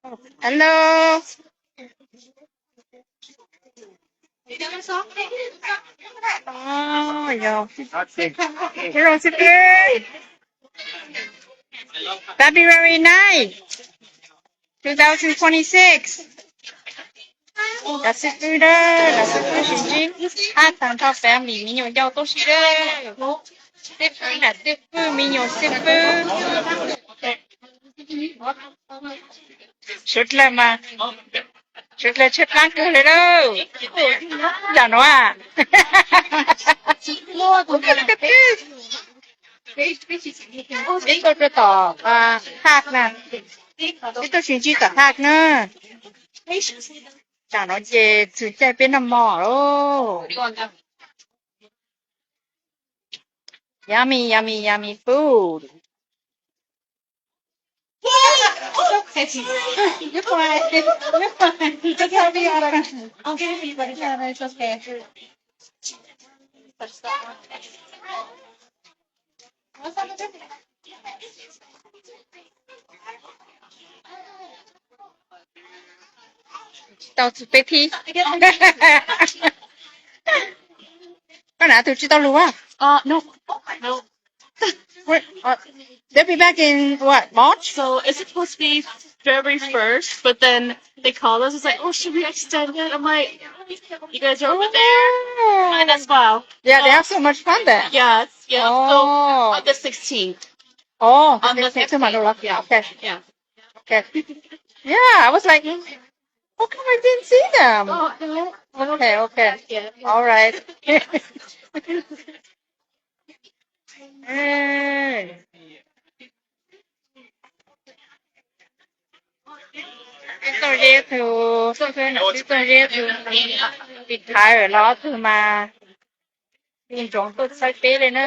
Hello. Oh, yo. Hello, February nine, two thousand twenty-six. ດາວຊິບເອັດເດີ ດາວຊິບເອັດຊິຈິ ພາກທາງເຂົ້າແຟ້ມມີມີໂຍເຈົ້າໂຕຊິເດີ ຊິບເອັດນະ ຊິບເອັດມີໂຍຊິບເອັດ ຊຸດແລະມາ ຊຸດແລະຊຸດລ້າງເກີເລີຍເດີ ຢ່ານວ່າ ເປັນໂຕຕົວຕໍ່ ອ່າ ພາກນະ ເປັນໂຕຊິຈິຕໍ່ພາກເນີ ຈານວ່າເຈ ຖືໃຈເປັນນຳໝໍ້ໂລ Yummy, yummy, yummy food. You're fine. You're fine. Just help me out. I'll give you the camera. It's okay. ເຕົ້າສຸເປທີ ກໍໜາຕູຈິຕອລລູວ່າ Uh, no. No. Wait, uh, they'll be back in what, March? So it's supposed to be February first, but then they called us. It's like, "Oh, should we extend it?" I'm like, "You guys are over there. Might as well." Yeah, they have so much fun there. Yes, yeah. So on the sixteenth. Oh, on the sixteenth. Yeah. Okay. Yeah. Okay. Yeah, I was like, "How come I didn't see them?" Oh, no. Okay, okay. Yeah. All right. ເອີ ໂຕເຢທູ ໂຕເຊີນ ໂຕເຢທູ ປິດທ້າຍແລ້ວ ຖືມາ ປິງຈອງໂຕໄຊເປ້ເລີຍເນີ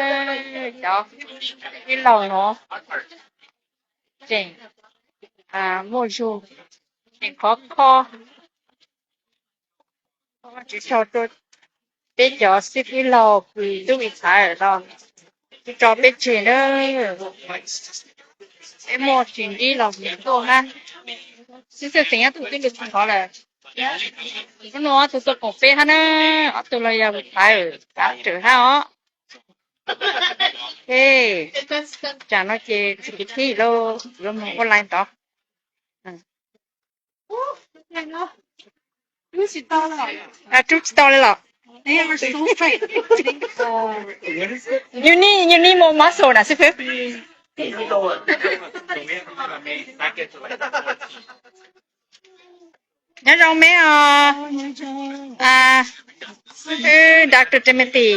ເຈົ້າ ກິນເຫຼົ້າເນາະ ເຈັງ ອ່າ ໂມຊູ ເຈັງຄອຄໍ. ເພາະວ່າຈຸເຈົ້າໂຕເປັນຈອສຊິບອີລອກຄືຕຸກອີສາເນາະ ຈຸເຈົ້າເປັນເຊເນີ ເອັມໂມຊິນດີລອກໂຕນະ ຊິເສຍຫຍັງຕຸກກິນດູຂອງເຂົາແຫຼະ ມັນວ່າຕຸກຕົກຂອງເປ້ຫັ້ນນະ ເອົາຕຸກລະຍາໄປຂາຍຕາມເຈີເຮົາເນາະ ເອີ ຈານວ່າເຈຊິກິນທີ່ໂລ ລົມອອນລາຍຕໍ່. ອ່າ ທຸກສະຕໍເລີຍເນາະ They are so tight. ຢູ່ນີ້ ຢູ່ນີ້ໂມມາໂຊນະຊິເພິ ຍາດອງແມ່ອາ ອ່າ ເອີ Doctor Timothy,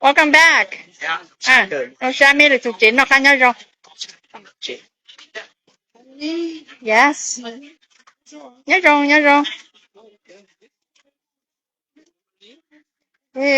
welcome back. ອ່າ ນ້ອງຊາມີຫຼືສຸເຈນເນາະ ຍາດອງ Yes. ຍາດອງ ຍາດອງ ເອີ.